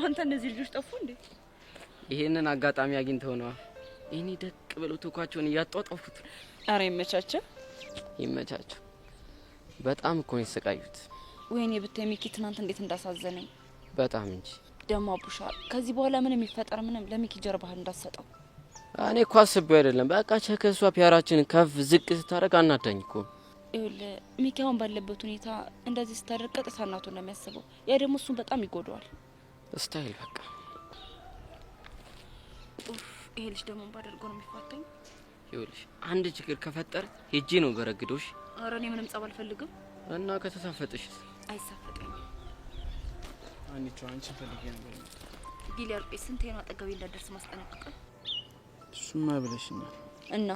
አንተ እነዚህ ልጆች ጠፉ እንዴ? ይሄንን አጋጣሚ አግኝተው ነዋ። ይሄኔ ደቅ ብለው ቶኳቸውን እያጧጧፉት። አረ ይመቻቸው፣ ይመቻቸው። በጣም እኮ ነው የተሰቃዩት። ወይኔ ብታይ ሚኪ ትናንት እንዴት እንዳሳዘነኝ። በጣም እንጂ። ደግሞ አቡሻ ከዚህ በኋላ ምንም የሚፈጠር ምንም ለሚኪ ጀርባህን እንዳትሰጠው። እኔ እኮ አስቤው አይደለም። በቃ ቸከሷ ፒያራችንን ከፍ ዝቅ ስታደርግ አናዳኝ እኮ። ይኸውልህ ሚኪ አሁን ባለበት ሁኔታ እንደዚህ ስታደርግ ቀጥታ እናቱን ነው የሚያስበው። ያ ደግሞ እሱን በጣም ይጎዳዋል። Style በቃ። ኡፍ፣ ይሄ ልጅ ደግሞ ባደርገው ነው የሚፋታኝ። ይኸውልሽ አንድ ችግር ከፈጠረ ሄጄ ነው በረግዶሽ። ኧረ እኔ ምንም ጸብ አልፈልግም። እና ከተሳፈጥሽስ? አይሳፈጠኝም። አንቺ አንቺን ፈልጌ ነበር የመጣሁት። ጊሊያድ ቆይ ስንቴ ነው አጠገቤ እንዳትደርስ ማስጠነቅቀው? እሱማ ብለሽኛል። እና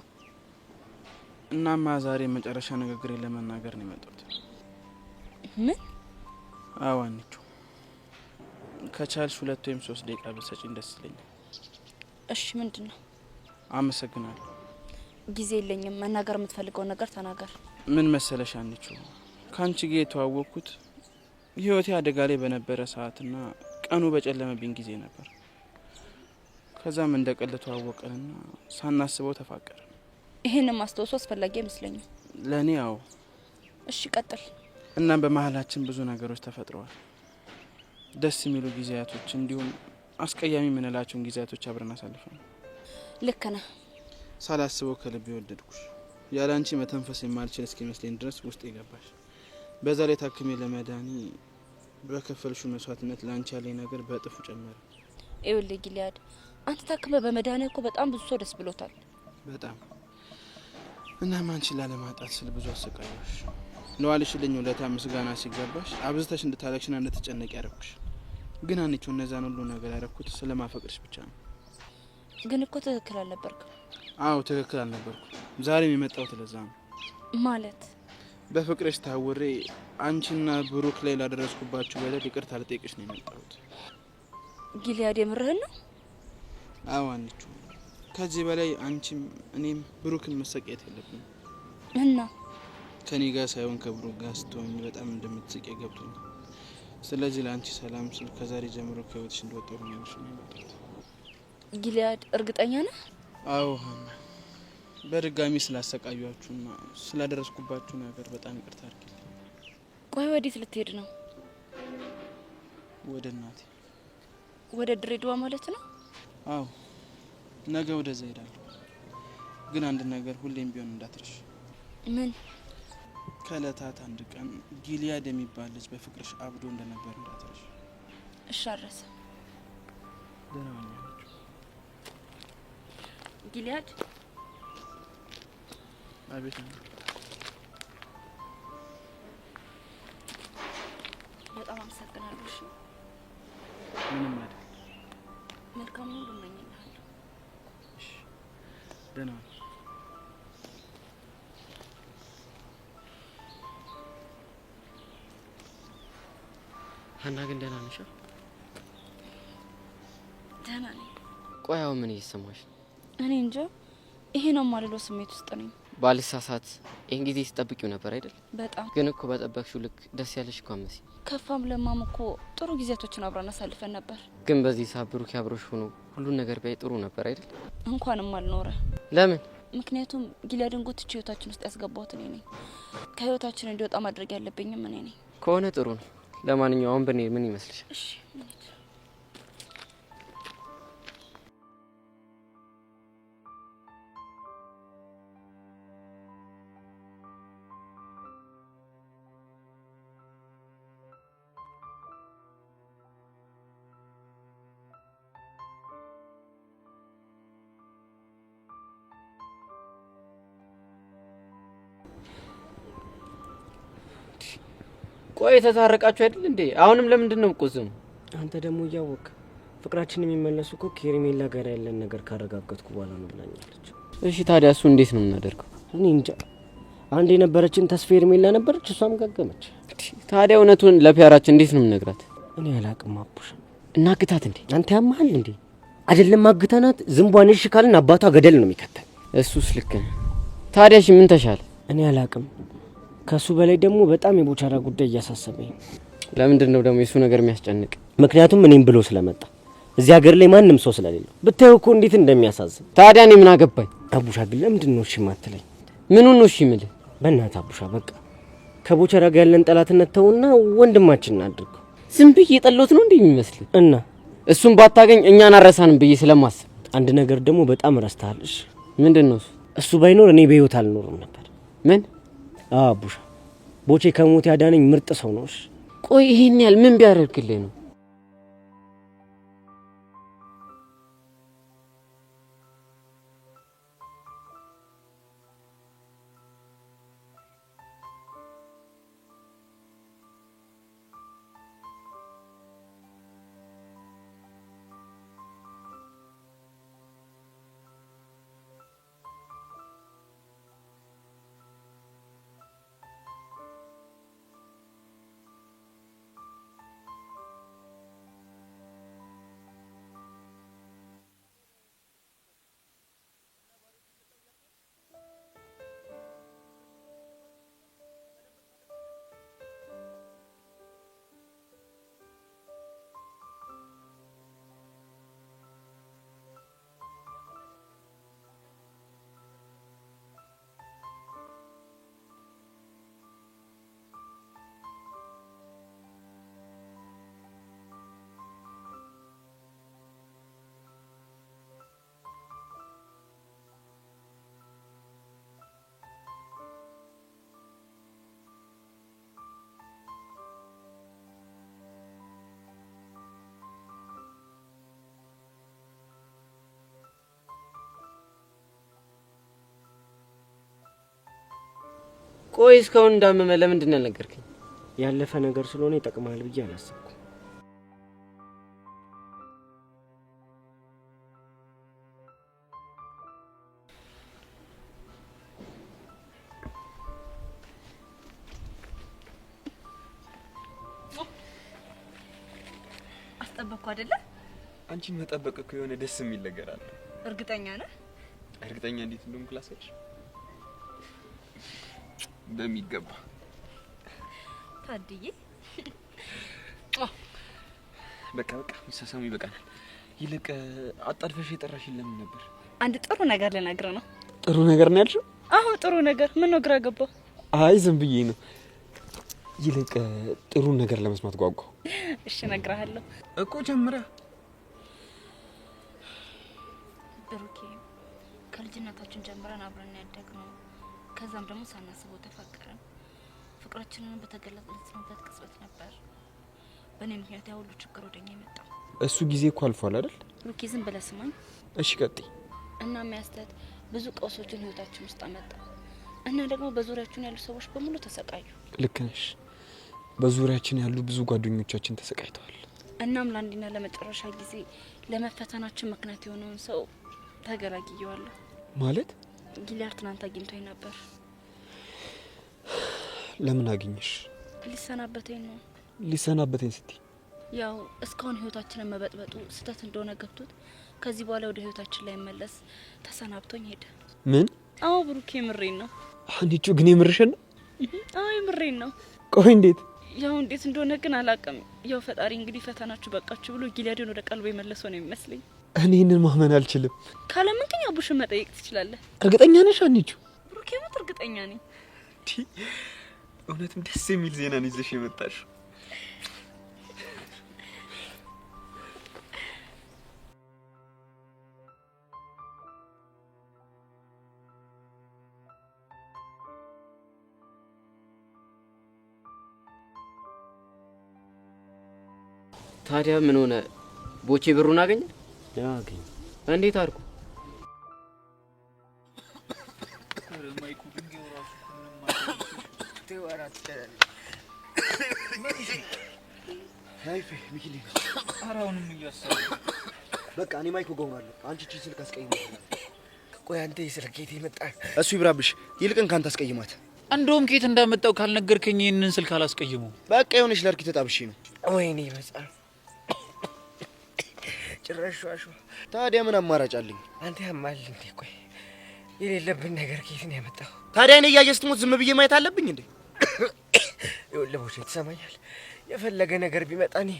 እናማ ዛሬ መጨረሻ ንግግሬን ለመናገር ነው የመጣሁት። ምን? አዎ አንቺ ከቻልሽ 2 ወይም 3 ደቂቃ ብትሰጪኝ ደስ ይለኛል። እሺ ምንድን ነው? አመሰግናለሁ። ጊዜ የለኝም። መናገር የምትፈልገውን ነገር ተናገር። ምን መሰለሽ አንቺ ካንቺ ጋር የተዋወቅኩት ህይወቴ አደጋ ላይ በነበረ ሰዓትና ቀኑ በጨለመብኝ ጊዜ ነበር። ከዛም እንደ ቀልድ ተዋወቅንና ሳናስበው ተፋቀርን። ይሄንን ማስታወሱ አስፈላጊ አይመስለኝም። ለኔ አዎ። እሺ ቀጥል። እናም በመሀላችን ብዙ ነገሮች ተፈጥረዋል። ደስ የሚሉ ጊዜያቶች እንዲሁም አስቀያሚ የምንላቸውን ጊዜያቶች አብረን አሳልፈናል። ልክ ነህ። ሳላስበው ከልቤ ወደድኩሽ። ያለ አንቺ መተንፈስ የማልችል እስኪመስለኝ ድረስ ውስጥ የገባሽ። በዛ ላይ ታክሜ ለመዳኔ በከፈልሽው መስዋዕትነት ላንቺ ያለኝ ነገር በእጥፉ ጨመረ። ይኸውልህ ጊሊያድ፣ አንተ ታክመህ በመዳንህ እኮ በጣም ብዙ ሰው ደስ ብሎታል። በጣም። እናም አንቺን ላለማጣት ስል ብዙ አሰቃየሁሽ። ለዋልሽልኝ ውለታ ምስጋና ሲገባሽ አብዝተሽ እንድታለቅሽና እንድትጨነቂ ያረኩሽ። ግን አንቺ እነዛን ሁሉ ነገር ያረኩት ስለማፈቅርሽ ብቻ ነው። ግን እኮ ትክክል አልነበርክም። አዎ ትክክል አልነበርኩም። ዛሬም የመጣሁት ለዛ ነው። ማለት? በፍቅርሽ ታውሬ አንቺና ብሩክ ላይ ላደረስኩባችሁ በደል ይቅርታ ልጠይቅሽ ነው የመጣሁት። ጊሊያድ የምርህን ነው? አዎ አንቺ ከዚህ በላይ አንቺም እኔም ብሩክን መሰቃየት የለብንም። እና ከኔ ጋር ሳይሆን ከብሩክ ጋር ስትሆኚ በጣም እንደምትስቂ ገብቶኛል። ስለዚህ ለአንቺ ሰላም ስል ከዛሬ ጀምሮ ከህይወትሽ እንደወጣሁ ነው የመጣሁት። ጊሊያድ እርግጠኛ ነህ? አዎ ሀና፣ በድጋሚ ስላሰቃያችሁና ስላደረስኩባችሁ ነገር በጣም ይቅርታ አድርጊልኝ። ቆይ ወዴት ልትሄድ ነው? ወደ እናቴ። ወደ ድሬዳዋ ማለት ነው? አዎ ነገ ወደዛ እሄዳለሁ። ግን አንድ ነገር ሁሌም ቢሆን እንዳትረሽ። ምን? ከእለታት አንድ ቀን ጊሊያድ የሚባል ልጅ በፍቅርሽ አብዶ እንደነበር እንዳትረሽ። እሺ አልረሳም። ደህና ሁኚ አለችው። ጊሊያድ። አቤት። በጣም አመሰግናለሁ። እሺ። ምንም አይደል። መልካም ሁሉ እመኝልሃለሁ። እሺ ደህና ሁኚ። ሀና ግን ደህና ነሽ? ደህና ነኝ። ቆይ አሁን ምን እየተሰማሽ ነው? እኔ እንጃ፣ ይሄ ነው የማልለው ስሜት ውስጥ ነኝ። ባልሳሳት ይሄን ጊዜ ስጠብቂው ነበር አይደል? በጣም። ግን እኮ በጠበቅሽው ልክ ደስ ያለሽ እኮ አትመስይም። ከፋም ለማም እኮ ጥሩ ጊዜያቶችን አብረን አሳልፈን ነበር። ግን በዚህ ሰዓት ብሩክ አብሮሽ ሆኖ ሁሉን ነገር ቢያይ ጥሩ ነበር አይደል? እንኳንም አልኖረ። ለምን? ምክንያቱም ጊሊያድን ጎትቼ ህይወታችን ውስጥ ያስገባሁት እኔ ነኝ። ከህይወታችን እንዲወጣ ማድረግ ያለብኝም እኔ ነኝ። ከሆነ ጥሩ ነው። ለማንኛውም ብንሄድ ምን ይመስልሻል? እሺ እንሂድ። ቆይ ተታረቃችሁ አይደል እንዴ? አሁንም ለምንድን ነው የምትቆዝሙ? አንተ ደግሞ እያወቅህ ፍቅራችን የሚመለሱ እኮ ከሄርሜላ ጋር ያለን ነገር ካረጋገጥኩ በኋላ ነው ብላኛለች። እሺ ታዲያ እሱ እንዴት ነው የምናደርገው? እኔ እንጃ። አንድ የነበረችን ተስፋ ሄርሜላ ነበረች፣ እሷም ገገመች። ታዲያ እውነቱን ለፒያራችን እንዴት ነው የምንነግራት? እኔ አላቅም አቡሽ። እናግታት እንዴ? አንተ ያመሃል እንዴ? አይደለም አግተናት ዝንቧን እሺ ካልን አባቷ ገደል ነው የሚከተል። እሱስ ልክ ነህ። ታዲያ እሺ ምን ተሻለ? እኔ አላቅም። ከሱ በላይ ደግሞ በጣም የቦቻራ ጉዳይ እያሳሰበኝ ነው። ለምንድን ነው ደግሞ የሱ ነገር የሚያስጨንቅ? ምክንያቱም እኔም ብሎ ስለመጣ እዚህ ሀገር ላይ ማንም ሰው ስለሌለው ብታየው እኮ እንዴት እንደሚያሳዝን። ታዲያ እኔ ምን አገባኝ? አቡሻ ግን ለምንድን ነው እሺ የማትለኝ? ምኑን ነው እሺ የምልህ? በእናትህ አቡሻ በቃ ከቦቸራ ጋር ያለን ጠላትነት ተውና ወንድማችን አድርገው። ዝም ብዬ የጠላሁት ነው እንዴ የሚመስልህ? እና እሱን ባታገኝ እኛን አረሳንም ብዬ ስለማስብ። አንድ ነገር ደግሞ በጣም ረስተሃል። እሺ ምንድን ነው እሱ? እሱ ባይኖር እኔ በህይወት አልኖርም ነበር። ምን? አዎ አቡሻ፣ ቦቼ ከሞት ያዳነኝ ምርጥ ሰው ነው። እሺ ቆይ ይሄን ያህል ምን ቢያደርግልህ ነው? ቆይ እስካሁን እንዳመመ ለምንድን ነው ያልነገርከኝ? ያለፈ ነገር ስለሆነ ይጠቅማል ብዬ አላሰብኩም። አስጠበቅኩ አይደለ? አንቺን መጠበቅ እኮ የሆነ ደስ የሚል ነገር አለ። እርግጠኛ ነህ? እርግጠኛ እንዴት እንደሆንኩ ላሳይሽ? በሚገባ ታድዬ። በቃ በቃ መሳሳሙ ይበቃናል። ይልቅ አጣድፈሽ የጠራሽኝ ለምን ነበር? አንድ ጥሩ ነገር ልነግርህ ነው። ጥሩ ነገር ነው ያልሽው? አዎ ጥሩ ነገር። ምን ነው ግራ ገባ? አይ ዝም ብዬ ነው። ይልቅ ጥሩ ነገር ለመስማት ጓጓሁ። እሺ እነግርሃለሁ እኮ። ጀምራ ብሩኬ፣ ከልጅነታችን ጀምረን አብረን ያደግነው፣ ከዛም ደግሞ ሳናስበው ተፋቀረን። ፍቅራችንን በተገለጽንበት ቅጽበት ነበር በእኔ ምክንያት ያ ሁሉ ችግር ወደኛ የመጣው። እሱ ጊዜ እኮ አልፏል አይደል? ብሩኬ ዝም ብለህ ስማኝ። እሺ ቀጥይ። እና የሚያስተት ብዙ ቀውሶችን ህይወታችን ውስጥ አመጣ እና ደግሞ በዙሪያችን ያሉ ሰዎች በሙሉ ተሰቃዩ። ልክ ነሽ። በዙሪያችን ያሉ ብዙ ጓደኞቻችን ተሰቃይተዋል። እናም ለአንዴና ለመጨረሻ ጊዜ ለመፈተናችን ምክንያት የሆነውን ሰው ተገላግየዋለሁ። ማለት? ጊሊያር ትናንት አግኝቶኝ ነበር። ለምን አገኘሽ? ሊሰናበተኝ ነው። ሊሰናበተኝ ስትይ? ያው እስካሁን ህይወታችንን መበጥበጡ ስህተት እንደሆነ ገብቶት ከዚህ በኋላ ወደ ህይወታችን ላይ መለስ ተሰናብቶኝ ሄደ። ምን? አዎ ብሩኬ የምሬን ነው። አንቺ ግን የምርሽን ነው? አዎ የምሬን ነው። ቆይ እንዴት? ያው እንዴት እንደሆነ ግን አላውቅም። ያው ፈጣሪ እንግዲህ ፈተናችሁ በቃችሁ ብሎ ጊሊያድን ወደ ቀልቡ የመለሰው ነው የሚመስለኝ። እኔ ይህንን ማመን አልችልም። ካለምን አቡሽን መጠየቅ ትችላለህ። እርግጠኛ ነሽ አንቺ? ብሩኬ ሞት እርግጠኛ ነኝ። እውነትም ደስ የሚል ዜና ነው ይዘሽ የመጣሽው። ታዲያ ምን ሆነ? ቦቼ ብሩን አገኘ? አገኘ። እንዴት አድርጎ? በቃ እኔ ማይኮ ጎማለሁ። አንቺ እቺ ስልክ አስቀይማት። ቆይ አንተ የስልክ ከየት የመጣ? እሱ ይብራብሽ፣ ይልቅን ካንተ አስቀይማት። እንደውም ከየት እንዳመጣው ካልነገርከኝ ይህንን ስልክ አላስቀይመው። በቃ የሆነች ለርኪ ተጣብሼ ነው። ወይኔ በጣም ጭራሽ ሿሿ። ታዲያ ምን አማራጭ አለኝ? አንተ ያማል እንዴ? ቆይ የሌለብን ነገር ከየት ነው ያመጣው? ታዲያ እኔ እያየህ ስትሞት ዝም ብዬ ማየት አለብኝ እንዴ? ይኸውልህ ቦቼ ትሰማኛለህ? የፈለገ ነገር ቢመጣ እኔ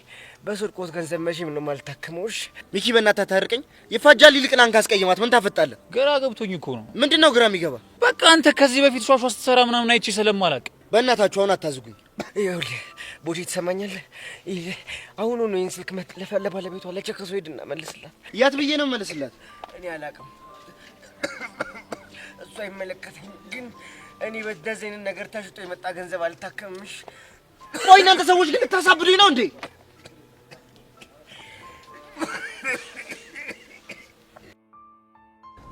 በስርቆት ገንዘብ መቼም ነው የማልታከመው። እሺ ሚኪ፣ በእናትህ አታርቀኝ። ይፋጃል። ይልቅን አንካ አስቀይማት። ምን ታፈጣለህ? ግራ ገብቶኝ እኮ ነው። ምንድን ነው ግራ የሚገባ? በቃ አንተ ከዚህ በፊት ሿሿ ስትሰራ ምናምን አይቼ ስለማላውቅ። በእናታችሁ አሁን አታዝጉኝ። ይኸውልህ ቦቼ፣ ትሰማኛለህ? አሁኑ ነው ይህን ስልክ መጥለፍ ለባለቤቷ ለቸከሶ ሂድና መልስላት። ያት ብዬ ነው መልስላት? እኔ አላውቅም፣ እሱ አይመለከተኝ። ግን እኔ በእንደዚህ አይነት ነገር ተሽጦ የመጣ ገንዘብ አልታከምም። ቆይ እናንተ ሰዎች ግን ልታሳብዱኝ ነው እንዴ?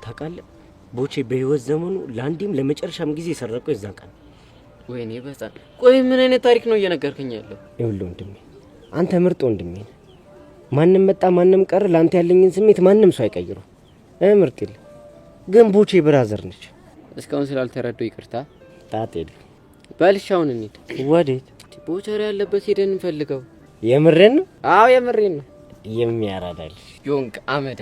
ታውቃለህ ቦቼ በህይወት ዘመኑ ለአንዴም ለመጨረሻም ጊዜ የሰረቀው የዛን ቀን። ወይኔ በህፃን። ቆይ ምን አይነት ታሪክ ነው እየነገርከኝ ያለው? ይኸውልህ ወንድሜ፣ አንተ ምርጥ ወንድሜ ነህ። ማንም መጣ ማንም ቀረ ለአንተ ያለኝን ስሜት ማንም ሰው አይቀይረው። ምርጥ የለ ግን ቦቼ brother ነች። እስካሁን ስላልተረዳው ይቅርታ። ጣጥ የለም። በል እሺ አሁን እንሂድ። ወዴት? ቦቸር ያለበት ሄደን እንፈልገው። የምሬን ነው? አዎ የምሬን ነው። የሚያራዳል ዮንክ አመዳ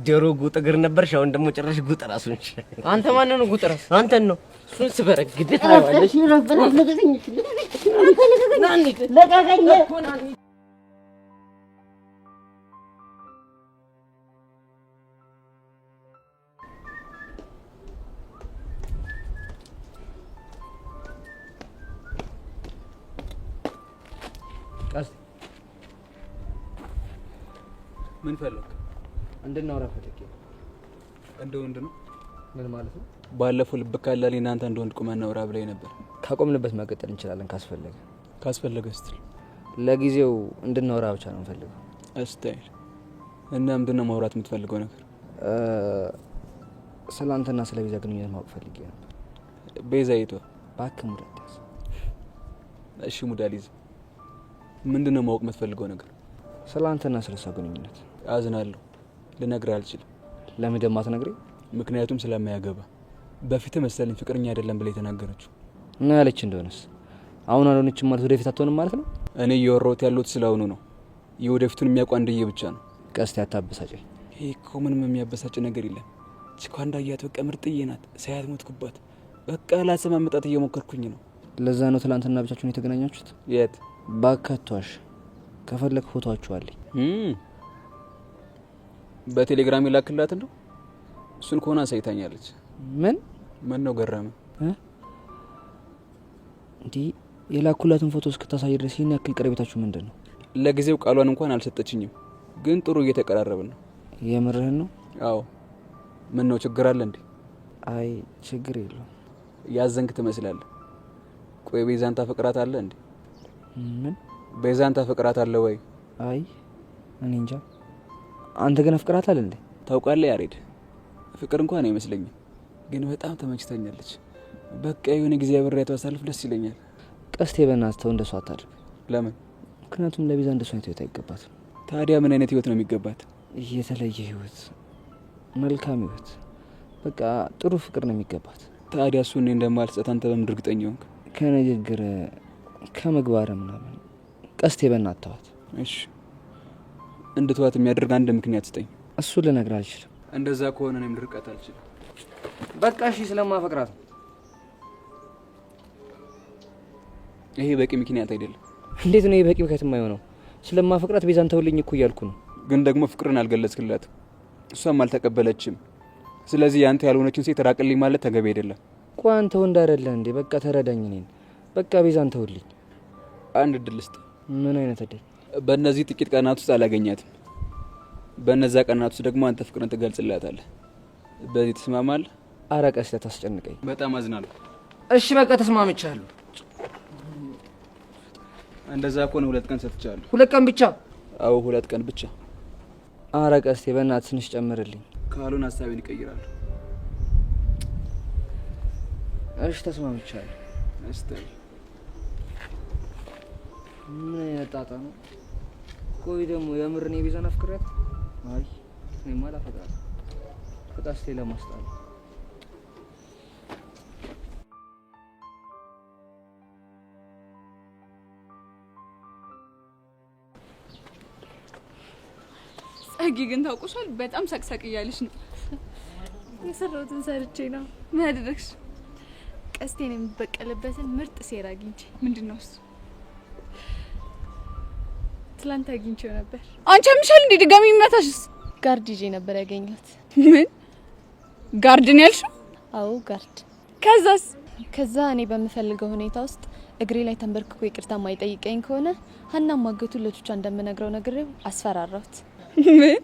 ድሮ ጉጥ እግር ነበርሽ፣ አሁን ደግሞ ጭራሽ ጉጥ ራስ ሆንሽ። አንተ ማንን ነው ጉጥ ራስ? አንተን ነው። እሱን ስበረግድ ታየዋለሽ። ለቀቀኝ። ምን ፈለግ? እንድናወራ ፈልጌ ነው። እንደ ወንድ ነው? ምን ማለት ነው? ባለፈው ልብ ካለ እኔ እናንተ እንደ ወንድ ቁመን እናውራ ብለኝ ነበር። ካቆምንበት መቀጠል እንችላለን ካስፈለገ። ካስፈለገ ስትል? ለጊዜው እንድናወራ ብቻ ነው የምፈልገው። style እና ምንድን ነው ማውራት የምትፈልገው ነገር? ስለ አንተና ስለ ቤዛ ግንኙነት ማወቅ ፈልጌ ነበር። ቤዛ የቷ? እባክህ mood አትያዝ። እሺ mood አልይዝም። ምንድን ነው ማወቅ የምትፈልገው ነገር? ስለ አንተና ስለ እሷ ግንኙነት። አዝናለሁ፣ ልነግርህ አልችልም። ለምን እንደማትነግረኝ? ምክንያቱም ስለማያገባ። በፊት መሰለኝ ፍቅረኛ አይደለም ብላ የተናገረችው። እና ያለች እንደሆነስ አሁን አልሆነችም ማለት ወደፊት አትሆንም ማለት ነው? እኔ እያወራሁት ያለሁት ስለ አሁኑ ነው። የወደፊቱን የሚያውቁ አንድዬ ብቻ ነው። ቀስቴ አታበሳጨኝ። ይሄ እኮ ምንም የሚያበሳጭ ነገር የለም። ቺኳ እንዳያት በቃ ምርጥዬ ናት። ሳያት ሞትኩባት። በቃ ላሰማመጣት እየሞከርኩኝ ነው። ለዛ ነው ትላንትና ብቻችሁን የተገናኛችሁት? የት? ባካቷሽ ከፈለክ ፎቶአችሁ አለኝ። በቴሌግራም የላክላት ነው። እሱን ከሆነ አሳይታኛለች። ምን ምን ነው ገረመ? እንዲህ የላኩላትን ፎቶ እስክታሳይ ድረስ ይህን ያክል ቅርቤታችሁ ምንድን ነው? ለጊዜው ቃሏን እንኳን አልሰጠችኝም፣ ግን ጥሩ እየተቀራረብን ነው። የምርህን ነው? አዎ። ምን ነው ችግር አለ እንዴ? አይ ችግር የለውም። ያዘንክ ትመስላለህ። ቆይ ቤዛን ታፈቅራታለህ እንዴ? ምን? ቤዛን ታፈቅራታለህ ወይ? አይ እኔ እንጃ። አንተ ግን አፍቅራታል እንዴ? ታውቃለህ ያሬድ፣ ፍቅር እንኳን አይመስለኝም፣ ግን በጣም ተመችታኛለች። በቃ የሆነ ጊዜ አብሬያት ባሳልፍ ደስ ይለኛል። ቀስቴ በእናትህ ተው፣ እንደሷ አታድርግ። ለምን? ምክንያቱም ለቤዛ እንደሷ አይነት ህይወት አይገባትም። ታዲያ ምን አይነት ህይወት ነው የሚገባት? የተለየ ህይወት፣ መልካም ህይወት፣ በቃ ጥሩ ፍቅር ነው የሚገባት። ታዲያ እሱ እኔ እንደማልሰጣት አንተ በምን እርግጠኛ ሆንክ? ከንግግር ከምግባር ምናምን። ቀስቴ በእናትህ ተዋት። እሺ እንድትዋት የሚያደርግ አንድ ምክንያት ስጠኝ። እሱ ልነግርህ አልችልም። እንደዛ ከሆነ እኔም ልርቀት አልችልም። በቃ እሺ፣ ስለማፈቅራት ነው። ይሄ በቂ ምክንያት አይደለም። እንዴት ነው ይሄ በቂ ምክንያት የማይሆነው? ስለማፈቅራት ቤዛን ተውልኝ እኮ እያልኩ ነው። ግን ደግሞ ፍቅርን አልገለጽክላትም፣ እሷም አልተቀበለችም። ስለዚህ ያንተ ያልሆነችን ሴት ራቅልኝ ማለት ተገቢ አይደለም። ቆይ አንተ ወንድ አይደለህ እንዴ? በቃ ተረዳኝ እኔን። በቃ ቤዛን ተውልኝ። አንድ እድል ስጥ። ምን አይነት እድል? በእነዚህ ጥቂት ቀናት ውስጥ አላገኛትም። በእነዛ ቀናት ውስጥ ደግሞ አንተ ፍቅርን ትገልጽላታለህ። በዚህ ትስማማለህ? ኧረ ቀስ አታስጨንቀኝ። በጣም አዝናለሁ። እሺ በቃ ተስማምቻለሁ። እንደዛ ከሆነ 2 ቀን ሰጥቻለሁ። 2 ቀን ብቻ? አዎ 2 ቀን ብቻ። ኧረ ቀስቴ በእናትህ ትንሽ ጨምርልኝ። ካልሆነ ሀሳቤን እቀይራለሁ። እሺ ተስማምቻለሁ። እስቲ ምን አይነት ጣጣ ነው? ቆይ ደግሞ የምር እኔ ቤዛን አፍቅሬያት? አይ እኔማ አላፈቅራትም። ከቀስቴ ለማስጣል ጸጊ ግን ታውቁሻል፣ በጣም ሳቅሳቅ እያለሽ ነው። የሰራሁትን ሰርቼ ነው። ምን አደረግሽ? ቀስቴን የምበቀልበትን ምርጥ ሴራ አግኝቼ። ምንድን ነው እሱ? ትላንት አግኝቼው ነበር። አንቺ ያምሻል እንዴ? ድጋሚ የሚመታሽስ? Guard ይዤ ነበር ያገኘሁት። ምን guard ነው ያልሽው? አዎ guard። ከዛስ? ከዛ እኔ በምፈልገው ሁኔታ ውስጥ እግሬ ላይ ተንበርክኮ ይቅርታ ማይጠይቀኝ ከሆነ ሀና ማገቱ ለቹቻ እንደምነግረው ነግሬው አስፈራራሁት። ምን?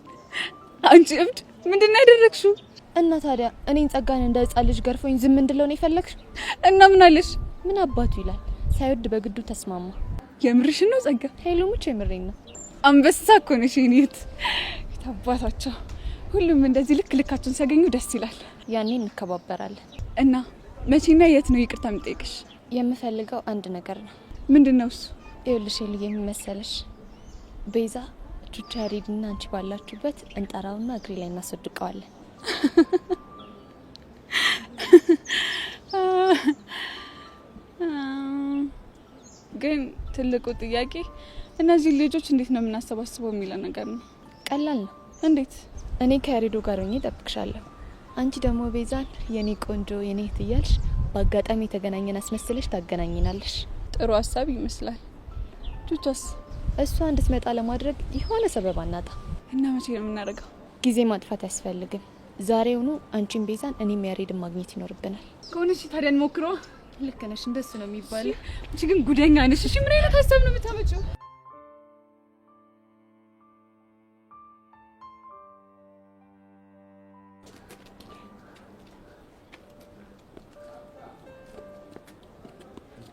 አንቺ እብድ! ምንድን ነው ያደረግሽው? እና ታዲያ እኔን ጸጋን እንደ ሕፃን ልጅ ገርፎኝ ዝም እንድለው ነው የፈለግሽው? እና ምን አለሽ? ምን አባቱ ይላል፣ ሳይወድ በግዱ ተስማማ። የምርሽን ነው ጸጋ? Hello ሙች የምሬን ነው። አንበሳ እኮ ነሽ የኔ እህት። አባታቸው ሁሉም እንደዚህ ልክ ልካቸውን ሲያገኙ ደስ ይላል። ያኔ እንከባበራለን። እና መቼና የት ነው ይቅርታ የምጠይቅሽ? የምፈልገው አንድ ነገር ነው። ምንድን ነው እሱ? ይኸውልሽ ሄሉዬ፣ የሚመሰለሽ ቤዛ ቹቻ፣ ያሬድና አንቺ ባላችሁበት እንጠራውና እግሬ ላይ እናስወድቀዋለን። ግን ትልቁ ጥያቄ እነዚህ ልጆች እንዴት ነው የምናሰባስበው የሚለው ነገር ነው። ቀላል ነው። እንዴት? እኔ ከያሬዶ ጋር ሆኜ እጠብቅሻለሁ። አንቺ ደግሞ ቤዛን የኔ ቆንጆ የኔ እህት እያልሽ በአጋጣሚ የተገናኘን አስመስለሽ ታገናኝናለሽ። ጥሩ ሀሳብ ይመስላል። ቹቻስ? እሷ እንድትመጣ ለማድረግ የሆነ ሰበብ አናጣ። እና መቼ ነው የምናደርገው? ጊዜ ማጥፋት አያስፈልግም። ዛሬውኑ አንቺን ቤዛን እኔም ያሬድን ማግኘት ይኖርብናል። ከሆነች ታዲያ እንሞክረዋ። ልክ ነሽ፣ እንደሱ ነው የሚባለው። አንቺ ግን ጉደኛ ነሽ። እሺ ምን አይነት ሀሳብ ነው የምታመጪው?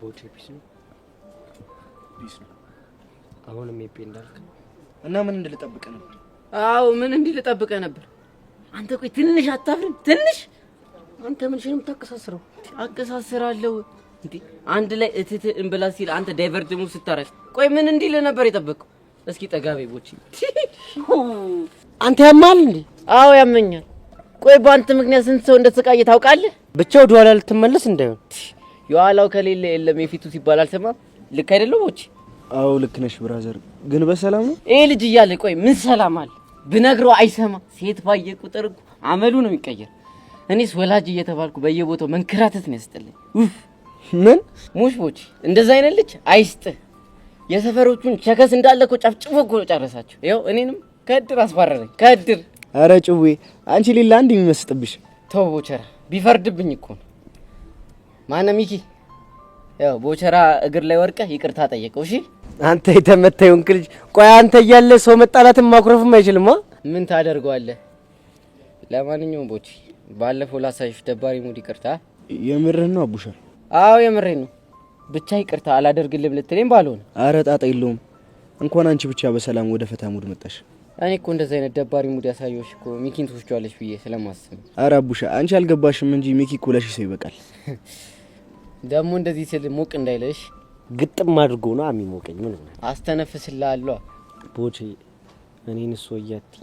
ቦቼ peace ነው። Peace ነው። አሁንም ኤጲ እንዳልክ እና ምን እንድልጠብቅ ነበር? አዎ ምን እንዲህ ልጠብቀህ ነበር? አንተ ቆይ ትንሽ አታፍርም? ትንሽ አንተ ምን ነው የምታቀሳስረው? አቀሳስራለሁ እንዴ? አንድ ላይ እትት እንብላ ሲል አንተ divert move ስታረግ ቆይ ምን እንዲል ነበር የጠበቀው? እስኪ ጠጋ በይ ቦቼ። አንተ ያማል እንዴ? አዎ ያመኛል። ቆይ በአንተ ምክንያት ስንት ሰው እንደተሰቃየ ታውቃለህ? ብቻ ወደ ኋላ ልትመለስ እንዳይሆን። የኋላው ከሌለ የለም የፊቱ ሲባል አልሰማም። ልክ አይደለም ቦቼ? አዎ ልክ ነሽ brother። ግን በሰላም ነው ይሄ ልጅ እያለ ቆይ ምን ሰላም አለ? ብነግረው አይሰማ። ሴት ባየ ቁጥር እኮ አመሉ ነው የሚቀየር። እኔስ ወላጅ እየተባልኩ በየቦታው መንከራተት ነው ያስጠላኝ። ኡፍ ምን ሙሽ ቦቼ፣ እንደዛ አይነት ልጅ አይስጥህ። የሰፈሮቹን chicks እንዳለ እኮ ጨፍጭፎ እኮ ጨረሳቸው። ይኸው እኔንም ከእድር አስባረረኝ ከእድር። አረ ጭዌ አንቺ ሌላ አንድ የሚመስጥብሽ። ተው ቦቸራ፣ ቢፈርድብኝ እኮ ነው። ማነው ሚኪ? ያው ቦቸራ እግር ላይ ወርቀህ ይቅርታ ጠየቀው። እሺ አንተ የተመታ የሆንክ ልጅ። ቆይ አንተ እያለ ሰው መጣላትም ማኩረፍም አይችልም። ምን ታደርገዋለህ? ለማንኛውም ቦቼ ባለፈው ላሳይሽ ደባሪ mood ይቅርታ። የምርህን ነው አቡሻ? አዎ የምሬን ነው። ብቻ ይቅርታ አላደርግልም ልትለኝ ባልሆነ። አረ ጣጣ የለውም። እንኳን አንቺ ብቻ በሰላም ወደ ፈታ mood መጣሽ። እኔ እኮ እንደዚህ አይነት ደባሪ mood ያሳየሁሽ እኮ ሚኪን ትወስጂዋለሽ ብዬ ስለማስብ ነው። አረ አቡሻ አንቺ አልገባሽም እንጂ ሚኪ እኮ ለሺ ሰው ይበቃል። ደግሞ እንደዚህ ስል ሞቅ እንዳይለሽ ግጥም አድርጎ ነው የሚሞቀኝ። ምን ሆነ? አስተነፍስልሃለሁ። ቦቼ እኔን እሱ እያቲ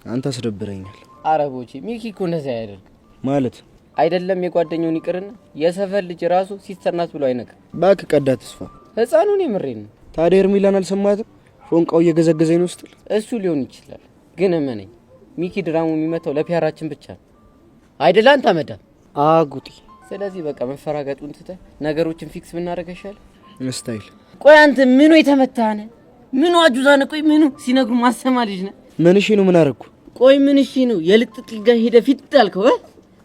አንተ አስደብረኛል። አረ ቦቼ ሚኪ እኮ እንደዚህ አያደርግም። ማለት አይደለም የጓደኛውን ይቅርና የሰፈር ልጅ ራሱ sister ናት ብሎ አይነግርም። እባክህ ቀዳ ተስፋ ህፃኑን የምሬን ነው። ታዲያ ኤርሚላን አልሰማትም? ፎንቃው እየገዘገዘኝ ነው ስትል እሱ ሊሆን ይችላል፣ ግን እመነኝ ሚኪ ድራሙ የሚመታው ለፒያራችን ብቻ ነው አይደል? አንተ አመዳም አጉጢ። ስለዚህ በቃ መፈራገጡን ትተህ ነገሮችን fix ብናደርግ አይሻልም? Style። ቆይ አንተ ምኑ የተመታህ ነህ? ምኑ አጁዛ ነህ? ቆይ ምኑ ሲነግሩ ማሰማ ልጅ ነህ? ምን እሺ ነው? ምን አደረኩ? ቆይ ምን እሺ ነው? የልጥጥ ጋር ሄደህ ፊት አልከው እ?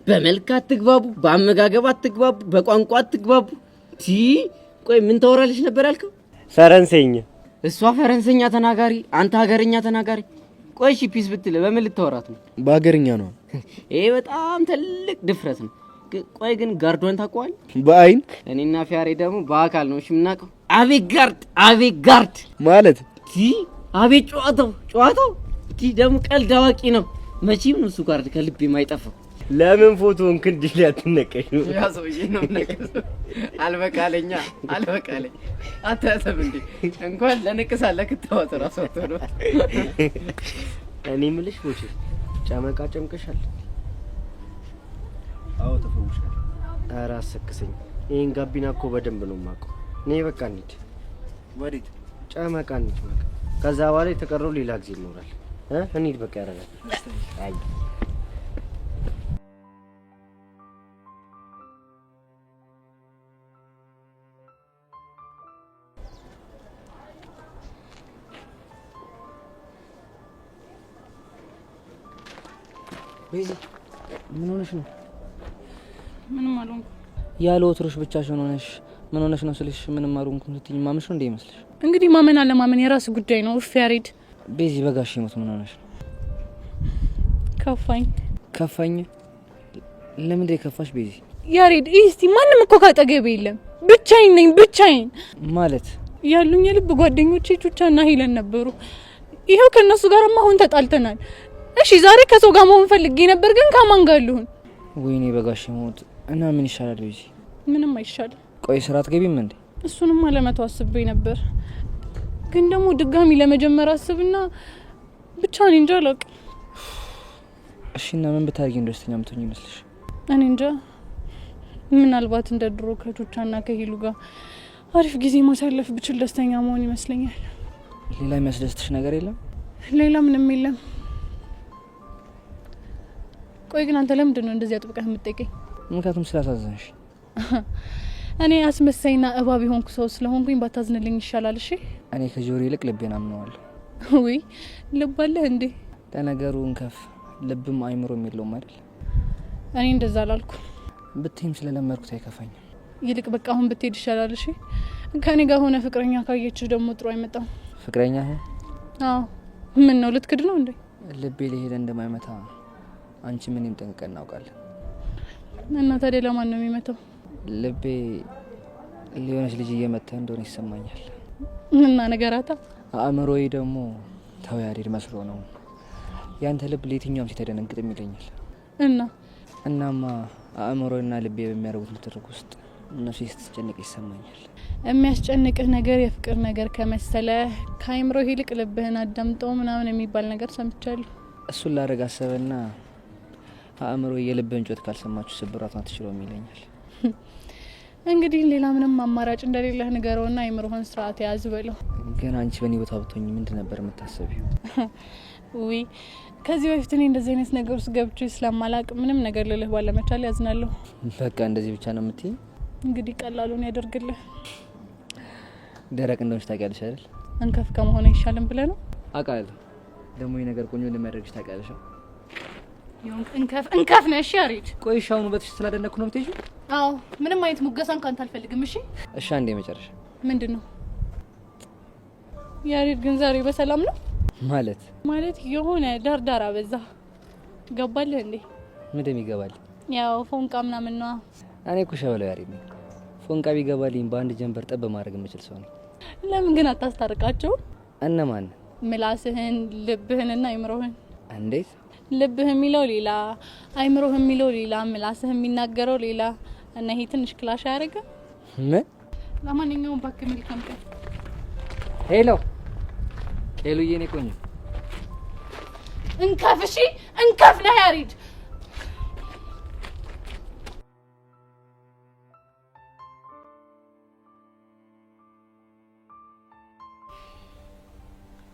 በመልክ አትግባቡ፣ በአመጋገብ አትግባቡ፣ በቋንቋ አትግባቡ። ቲ ቆይ ምን ታወራለች ነበር ያልከው? ፈረንሳይኛ። እሷ ፈረንሳይኛ ተናጋሪ፣ አንተ ሀገርኛ ተናጋሪ። ቆይ እሺ peace ብትል በምን ልታወራት ነው? በሀገርኛ ነው። ይሄ በጣም ትልቅ ድፍረት ነው። ቆይ ግን guard ዷን ታውቀዋለህ? በአይን። እኔና ፊያሬ ደግሞ በአካል ነው እሺ የምናውቀው። አቤት guard፣ አቤት guard ማለት ቲ አቤት ጨዋታው፣ ጨዋታው ቲ ደግሞ ቀልድ አዋቂ ነው። መቼም ነው እሱ guard ከልብ የማይጠፋው። ለምን ፎቶውን ክንድ ላይ አትነቀሽ? ያ ሰውዬ ነው የምነቅሰው። አልበቃለኛ አልበቃለኝ። አታያትም እንዴ? እንኳን ለንቅሳት ለክትባት እራሱ አትሆንም። እኔ የምልሽ ቦቼ ጨመቃ ጨምቀሻል? አዎ ተፈውሻል። ኧረ አሰክሰኝ። ይሄን ጋቢና እኮ በደንብ ነው የማውቀው። እኔ በቃ እንሂድ። ወዴት? ጨመቃ እንሂድ በቃ። ከዛ በኋላ የተቀረው ሌላ ጊዜ ይኖራል። እንሂድ በቃ ያደርጋል። አይ ቤዚ ምን ሆነሽ ነው? ምንም አልሆንኩም። ያለ ወትሮሽ ብቻሽን ሆነሽ ምን ሆነሽ ነው ስልሽ ምንም አልሆንኩም ስትይኝ ማመንሽ ነው እንዴ ይመስልሽ? እንግዲህ ማመን አለማመን የራስ ጉዳይ ነው። እፍ ያሬድ። ቤዚ በጋሽ ሞት ምን ሆነሽ ነው? ከፋኝ። ከፋኝ? ለምንድን የከፋሽ ቤዚ? ያሬድ እስቲ ማንም እኮ ካጠገቤ የለም። ብቻዬን ነኝ፣ ብቻዬን። ማለት ያሉኝ የልብ ጓደኞቼ ቹቻና ሄለን ነበሩ። ይኸው ከእነሱ ጋርማ አሁን ተጣልተናል። እሺ ዛሬ ከሰው ጋር መሆን ፈልጌ ነበር፣ ግን ከማን ጋር ልሁን? ወይኔ በጋሽ ሞት። እና ምን ይሻላል ቤዚ? ምንም አይሻልም። ቆይ ስራ አትገቢም እንዴ? እሱንማ ለመተው አስቤ ነበር፣ ግን ደግሞ ድጋሚ ለመጀመር አስብና ብቻ እኔ እንጃ አላውቅም። እሺ እና ምን ብታደርጊ ነው ደስተኛ የምትሆኚ ይመስልሽ? እኔ እንጃ፣ ምናልባት እንደ ድሮ ከቹቻና ከሄሉ ጋር አሪፍ ጊዜ ማሳለፍ ብችል ደስተኛ መሆን ይመስለኛል። ሌላ የሚያስደስትሽ ነገር የለም? ሌላ ምንም የለም። ቆይ ግን አንተ ለምንድን ነው እንደዚህ አጥብቀህ የምትጠይቀኝ? ምክንያቱም ስላሳዘንሽ። እኔ አስመሳይና እባብ የሆንኩ ሰው ስለሆንኩኝ ባታዝንልኝ ይሻላል። እሺ። እኔ ከጆሮ ይልቅ ልቤን አምነዋለሁ። ውይ ልብ አለህ እንዴ? ለነገሩ እንከፍ ልብም አይምሮም የለውም አይደል? እኔ እንደዛ አላልኩ። ብትይም ስለለመድኩት አይከፋኝም። ይልቅ በቃ አሁን ብትሄድ ይሻላል። እሺ። ከእኔ ጋር ሆነ ፍቅረኛ ካየችህ ደግሞ ጥሩ አይመጣም። ፍቅረኛ? አዎ። ምን ነው ልትክድ ነው እንዴ? ልቤ ሊሄደ እንደማይመታ አንቺ ምንም ጠንቅቀን እናውቃለን። እና ታዲያ ለማን ነው የሚመታው? ልቤ ሊሆነች ልጅ እየመታ እንደሆነ ይሰማኛል። እና ነገራታ። አእምሮዬ ደግሞ ተው ያሬድ መስሎ ነው ያንተ ልብ ለየትኛውም ሴት አይደነግጥም ይለኛል። እና እናማ አእምሮና ልቤ በሚያደርጉት ንትርክ ውስጥ ነፍሴ ስትጨነቅ ይሰማኛል። የሚያስጨንቅህ ነገር የፍቅር ነገር ከመሰለ ከአእምሮህ ይልቅ ልብህን አዳምጠው ምናምን የሚባል ነገር ሰምቻለሁ። እሱን ላደርግ አሰበና አእምሮ የልብህን ጩኸት ካልሰማችሁ ስብራቷን አትችለውም ይለኛል። እንግዲህ ሌላ ምንም አማራጭ እንደሌለህ ንገረውና አእምሮህን ስርዓት ያዝ በለው። ግን አንቺ በእኔ ቦታ ብትሆኚ ምንድን ነበር የምታስቢው? ውይ ከዚህ በፊት እኔ እንደዚህ አይነት ነገር ውስጥ ገብቼ ስለማላቅ ምንም ነገር ልልህ ባለመቻል ያዝናለሁ። በቃ እንደዚህ ብቻ ነው የምትይኝ? እንግዲህ ቀላሉን ያደርግልህ። ደረቅ እንደሆንሽ ታውቂያለሽ አይደል? እንከፍ ከመሆን አይሻልም ብለህ ነው? አውቃለሁ። ደግሞ ይህ ነገር ቆንጆ እንደሚያደርግሽ ታውቂያለሽ። ይሁን እንከፍ እንከፍ ነህ። እሺ ያሬድ። ቆይ እሺ፣ አሁን ውበትሽ ስላደነቅኩ ነው የምትሄጂው? አዎ፣ ምንም አይነት ሙገሳን ካንተ አልፈልግም። እሺ እሺ። አንዴ መጨረሻ። ምንድን ነው ያሬድ? ግን ዛሬ በሰላም ነው ማለት? ማለት የሆነ ዳርዳር አበዛ። ገባልህ እንዴ? ምንድን ይገባል? ያው ፎንቃ ምናምን ነዋ። እኔ እኮ ሸበላው ያሬድ ነኝ። ፎንቃ ቢገባልኝ በአንድ ጀንበር ጠብ ማድረግ የምችል ሰው ነኝ። ለምን ግን አታስታርቃቸው? እነማን? ምላስህን፣ ልብህንና አይምሮህን። እንዴት? ልብህ የሚለው ሌላ፣ አይምሮህ የሚለው ሌላ፣ ምላስህ የሚናገረው ሌላ እና ይሄ ትንሽ clash አያደርግም? ምን? ለማንኛውም እባክህ መልካም ቀን። Hello hello፣ የኔ ቆንጆ። እንከፍ። እሺ እንከፍ ነህ ያሬድ።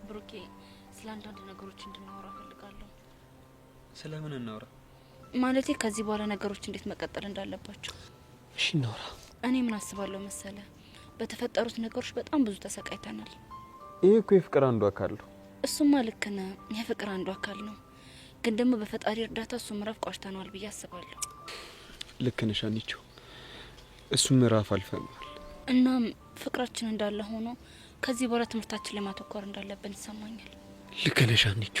ብሩኬ ስለ አንዳንድ ነገሮች እንድናወራ እፈልጋለሁ። ስለምን እናውራ? ማለቴ ከዚህ በኋላ ነገሮች እንዴት መቀጠል እንዳለባቸው። እሺ እናውራ። እኔ ምን አስባለሁ መሰለ፣ በተፈጠሩት ነገሮች በጣም ብዙ ተሰቃይተናል። ይሄ እኮ የፍቅር አንዱ አካል ነው። እሱማ ልክ ነህ፣ የፍቅር አንዱ አካል ነው። ግን ደግሞ በፈጣሪ እርዳታ እሱ ምዕራፍ ቋጭተነዋል ብዬ አስባለሁ። ልክ ነሽ አንቺ፣ እሱ ምዕራፍ አልፈነዋል። እናም ፍቅራችን እንዳለ ሆኖ ከዚህ በኋላ ትምህርታችን ላይ ማተኮር እንዳለብን ይሰማኛል። ልክ ነሽ አንቺ።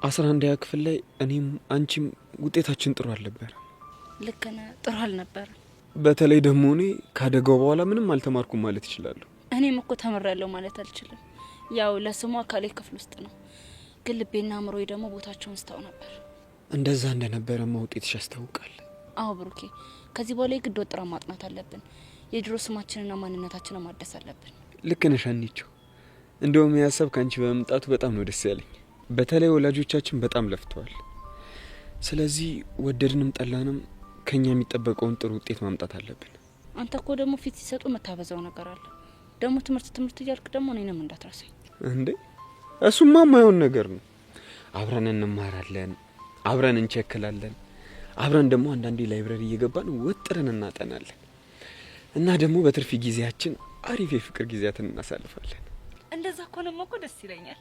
11ኛ ክፍል ላይ እኔም አንቺም ውጤታችን ጥሩ አልነበረም። ልክ ነህ፣ ጥሩ አልነበረም። በተለይ ደግሞ እኔ ካደጋው በኋላ ምንም አልተማርኩም ማለት እችላለሁ። እኔም እኮ ተምሬያለሁ ማለት አልችልም። ያው ለስሙ አካሌ ክፍል ውስጥ ነው፣ ግን ልቤና አእምሮዬ ደግሞ ቦታቸውን ስተው ነበር። እንደዛ እንደነበረማ ውጤትሽ ያስታውቃል። አዎ ብሩኬ፣ ከዚህ በኋላ የግድ ወጥረን ማጥናት አለብን። የድሮ ስማችንና ማንነታችንን ማደስ አለብን። ልክ ነሽ አንቺ። እንደውም ይህ ሀሳብ ከአንቺ በመምጣቱ በጣም ነው ደስ ያለኝ። በተለይ ወላጆቻችን በጣም ለፍተዋል። ስለዚህ ወደድንም ጠላንም ከኛ የሚጠበቀውን ጥሩ ውጤት ማምጣት አለብን። አንተ እኮ ደግሞ ፊት ሲሰጡ የምታበዛው ነገር አለ። ደግሞ ትምህርት ትምህርት እያልክ ደግሞ እኔንም እንዳትረሳኝ። እንዴ እሱማ የማይሆን ነገር ነው። አብረን እንማራለን፣ አብረን እንቸክላለን፣ አብረን ደግሞ አንዳንዴ library እየገባን ወጥረን እናጠናለን እና ደግሞ በትርፍ ጊዜያችን አሪፍ የፍቅር ጊዜያትን እናሳልፋለን። እንደዛ ከሆነማ እኮ ደስ ይለኛል።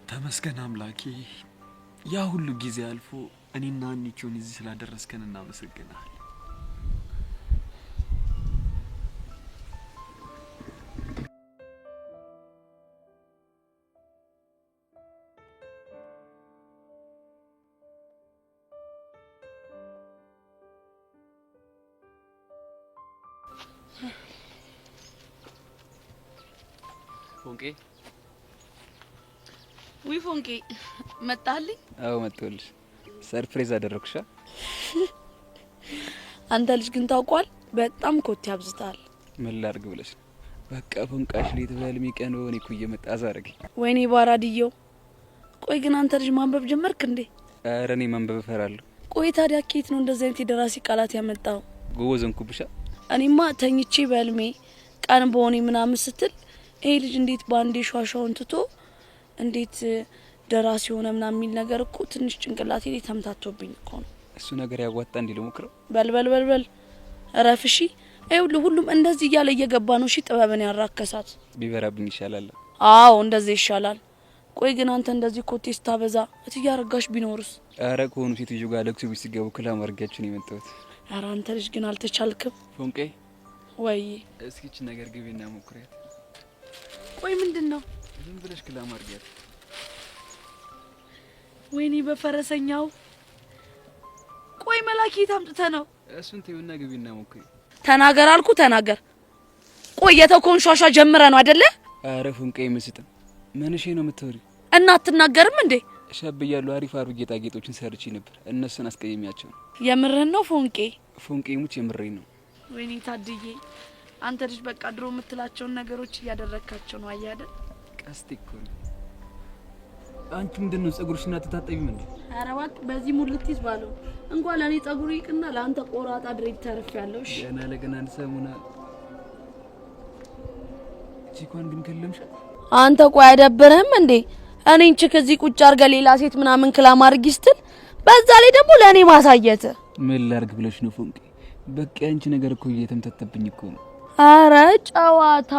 ተመስገን አምላኬ። ያ ሁሉ ጊዜ አልፎ እኔና አንቺውን እዚህ ስላደረስከን እናመሰግናለን። ፎንቄ። ውይ ፎንቄ፣ መጣህልኝ? አዎ መጥቶልሽ፣ surprise አደረኩሻ። አንተ ልጅ ግን ታውቋል፣ በጣም ኮቴ አብዝተሃል። ምን ላድርግ ብለሽ ነው? በቃ ፎንቃሽ ሌት በህልሜ ቀን በሆነ እኮ እየመጣ አዛረገኝ። ወይኔ ባራድየው። ቆይ ግን አንተ ልጅ ማንበብ ጀመርክ እንዴ? ኧረ እኔ ማንበብ እፈራለሁ። ቆይ ታዲያ ከየት ነው እንደዚህ አይነት የደራሲ ቃላት ያመጣው? ጎበዝ ሆንኩብሻ። እኔማ ተኝቼ በህልሜ ቀን በሆኔ ምናምን ስትል ይሄ ልጅ እንዴት ባንዴ ሿሿውን ትቶ እንዴት ደራሲ ሆነ ምናምን የሚል ነገር እኮ ትንሽ ጭንቅላቴ ላይ ተምታቶብኝ እኮ ነው። እሱ ነገር ያዋጣ እንዲ ልሞክረው። በል በል በል በል እረፍ እሺ። ይኸውልህ ሁሉም እንደዚህ እያለ እየገባ ነው። እሺ ጥበብን ያራከሳት። ቢበራብኝ ይሻላል። አዎ እንደዚህ ይሻላል። ቆይ ግን አንተ እንደዚህ ኮቴ ስታበዛ እትዬ አረጋሽ ቢኖሩስ? ኧረ ከሆኑ ሴትዮ ጋር ለቅሶ ቤት ሲገቡ claim አድርጊያቸው ነው የመጣሁት። ኧረ አንተ ልጅ ግን አልተቻልክም። ፎንቄ። ወይ። እስኪ ይህችን ነገር ግቢና ሞክሪያት። ቆይ ምንድን ነው? ዝም ብለሽ claim አድርጊያት። ወይኔ በፈረሰኛው። ቆይ መላክ የት አምጥተህ ነው? እሱን ተይውና ግቢና ሞክሪ። ተናገር አልኩ ተናገር። ቆይ የተውከውን ሿሿ ጀምረህ ነው አይደለ? ኧረ ፎንቄ ምስጥም ምንሼ ነው የምትወሪው? እና አትናገርም እንዴ? ሸብ እያሉ አሪፍ አሪፍ ጌጣጌጦችን ሰርቼ ነበር። እነሱን አስቀይሜያቸው ነው። የምርህን ነው ፎንቄ? ፎንቄ ሙች የምሬን ነው። ወይኔ ታድዬ፣ አንተ ልጅ በቃ ድሮ የምትላቸውን ነገሮች እያደረግካቸው ነው። አየህ አይደል? ቀስቴ እኮ ነው። አንቺ ምንድን ነው ጸጉርሽን አትታጠቢም እንዴ? ኧረ እባክህ በዚህ mood ልትይዝ ባለው እንኳን ለእኔ ጸጉር ይቅና ለአንተ ቆራጣ dread ተርፌያለሁ። እሺ ገና ለገና አንድ ሰሞን ቺኳን ግን ከለምሻት። አንተ ቆይ አይደብርህም እንዴ? እኔን chick እዚህ ቁጭ አድርገህ ሌላ ሴት ምናምን claim አድርጊ ስትል በዛ ላይ ደግሞ ለእኔ ማሳየት። ምን ላድርግ ብለሽ ነው ፎንቄ? በቃ ያንቺ ነገር እኮ እየተምታተብኝ እኮ ነው። ኧረ ጨዋታ።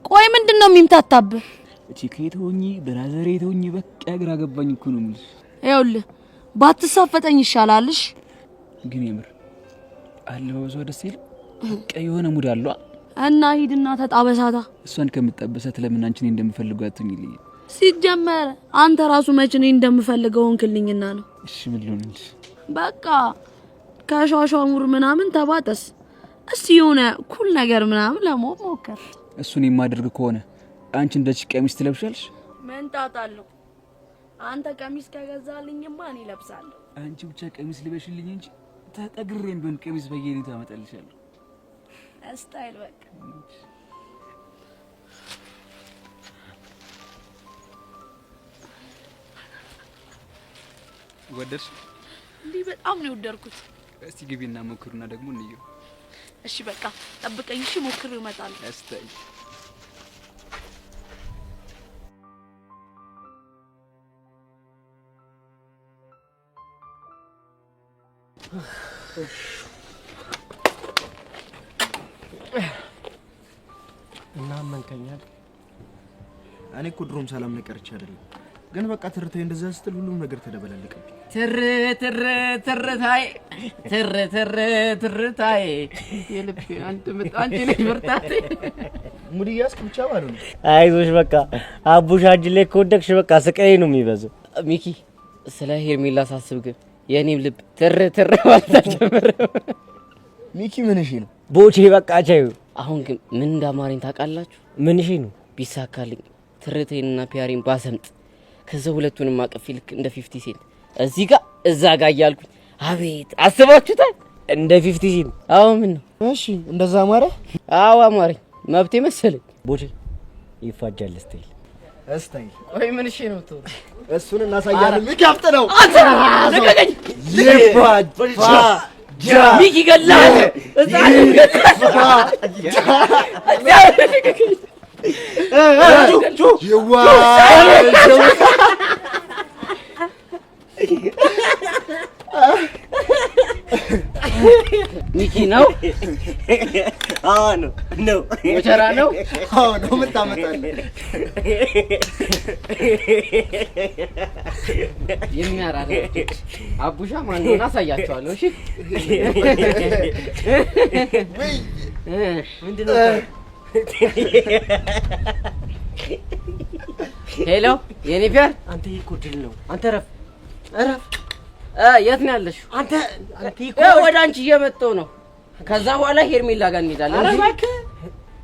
ቆይ ምንድን ነው የሚምታታብህ? chick ሆኚ brother ሆኚ በቃ ግራ ገባኝ እኮ ነው የምልሽ። ይኸውልህ ባትሳፈጠኝ ይሻላልሽ። ግን የምር አለባበሷ ደስ ይል። በቃ የሆነ mood አለው። እና ሂድና ተጣበሳታ። እሷን ከምጣበሳት ለምን አንቺ እኔ እንደምፈልገው አትሆኝልኝ? ሲጀመር አንተ ራሱ መች እኔ እንደምፈልገው ሆንክልኝና ነው። እሺ ምን ልሆንልሽ? በቃ ከሿሿ ሙር ምናምን ተባጠስ። እስቲ የሆነ cool ነገር ምናምን ለመሆን ሞክር። እሱን የማደርግ ከሆነ አንቺ እንደ chick ቀሚስ ትለብሻለሽ? ምን ጣጣ አለው? አንተ ቀሚስ ከገዛልኝማ እኔ እለብሳለሁ። አንቺ ብቻ ቀሚስ ልበሽልኝ እንጂ ተጠግሬም ቢሆን ቀሚስ በየኔ ታመጣልሻለሁ። style በቃ። ወደድሽ? እንዲህ በጣም ነው የወደድኩት። እስቲ ግቢና ሞክሩና ደግሞ እንየው። እሺ በቃ ጠብቀኝ። እሺ ሞክሬው እመጣለሁ። style እና አመንከኛል። እኔ እኮ ድሮም ሰላም ነቀርቼ አይደለም፣ ግን በቃ ትርታዬ እንደዛ ስትል ሁሉም ነገር ተደበላለቀብኝ። ትር ትር ትርታይ ትር ትር ትርታይ የልቤ አንድ ምት አንቺ ነሽ ብርታቴ። mood እያስክ ብቻ ማለት ነው። አይዞሽ በቃ አቡሽ እጅ ላይ ከወደቅሽ በቃ ስቃይ ነው የሚበዛው። ሚኪ ስለ ሄርሜላ ሳስብ ግን የእኔም ልብ ትር ትር ማለት አልጀመረም። ሚኪ ምን እሺ ነው? ቦቼ በቃ ቻዩ። አሁን ግን ምን እንዳማረኝ ታውቃላችሁ? ምን እሺ ነው? ቢሳካልኝ ትርቴንና ፒያሬን ባሰምጥ ከዛ ሁለቱንም አቅፌ ልክ እንደ 50 Cent እዚህ ጋር እዛ ጋር እያልኩኝ አቤት አስባችሁታል? እንደ 50 Cent? አዎ ምን ነው? እሺ እንደዛ አማረ? አዎ አማረኝ፣ መብቴ መሰለኝ። ቦቼ ይፋጃል style style። ቆይ ምን እሺ ነው የምትሆነው? እሱን እናሳያለን። ሚኪ አፍጥነው። አንተ ልቀቀኝ! ይፋጃል። ሚኪ ይገላል። ህፃን ይገላል። ልቀቀኝ! ሚኪ ነው? አዎ ነው ነው። ሞቸራ ነው? አዎ ነው። ምን ታመጣለህ? የሚያራዳ አቡሻ ማን እንደሆነ አሳያቸዋለሁ። እሺ ምንድን ነው? Hello የኔ ፒያር፣ አንተ ይሄ እኮ ድል ነው። አንተ ረፍ ረፍ። የት ነው ያለሽው? አንተ አንተ እኮ ወደ አንቺ እየመጣሁ ነው። ከዛ በኋላ ሄርሜላ ጋር እንሄዳለን። ኧረ እባክህ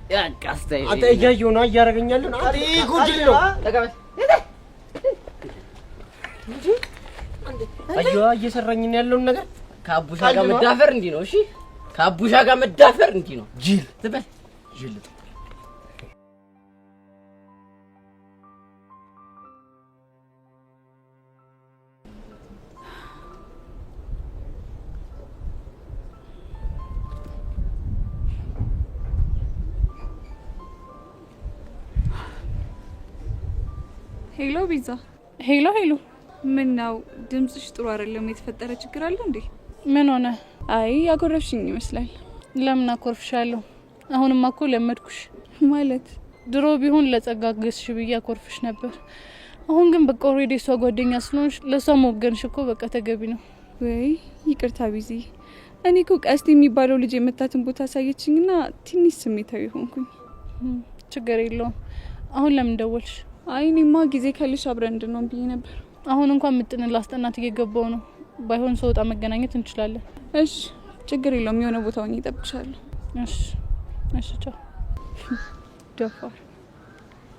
በቃ style አንተ እያየሁ ነው እያደረገኛለሁ። አንተ ይሄ እኮ ድል ነው። ተቀበል። አየዋ እየሰራኝ ነው ያለውን ነገር። ከአቡሻ ጋር መዳፈር እንዲህ ነው። እሺ ከአቡሻ ጋር መዳፈር እንዲህ ነው። ጅል ትበል ጅል። Hello ቤዛ። Hello hello። ምን ነው ድምፅሽ ጥሩ አይደለም። የተፈጠረ ችግር አለ እንዴ? ምን ሆነ? አይ ያኮረፍሽኝ ይመስላል። ለምን አኮርፍሻለሁ? አሁንማ እኮ ለመድኩሽ። ማለት ድሮ ቢሆን ለጸጋ አገዝሽ ብዬ አኮርፍሽ ነበር። አሁን ግን በቃ already እሷ ጓደኛ ስለሆንሽ ለእሷ መወገንሽ እኮ በቃ ተገቢ ነው። ወይ ይቅርታ ቢዚ፣ እኔ እኮ ቀስት የሚባለው ልጅ የመታትን ቦታ አሳየችኝና ትንሽ ስሜታዊ ሆንኩኝ። ችግር የለውም። አሁን ለምን ደወልሽ? አይ እኔማ ጊዜ ካለሽ አብረን እንድንሆን ብዬ ነበር። አሁን እንኳን ምጥንን ላስጠናት እየገባው ነው። ባይሆን ስወጣ መገናኘት እንችላለን። እሺ ችግር የለውም። የሆነ ቦታ ሆኜ እጠብቅሻለሁ። እሺ እሺ፣ ቻው። ደፋር።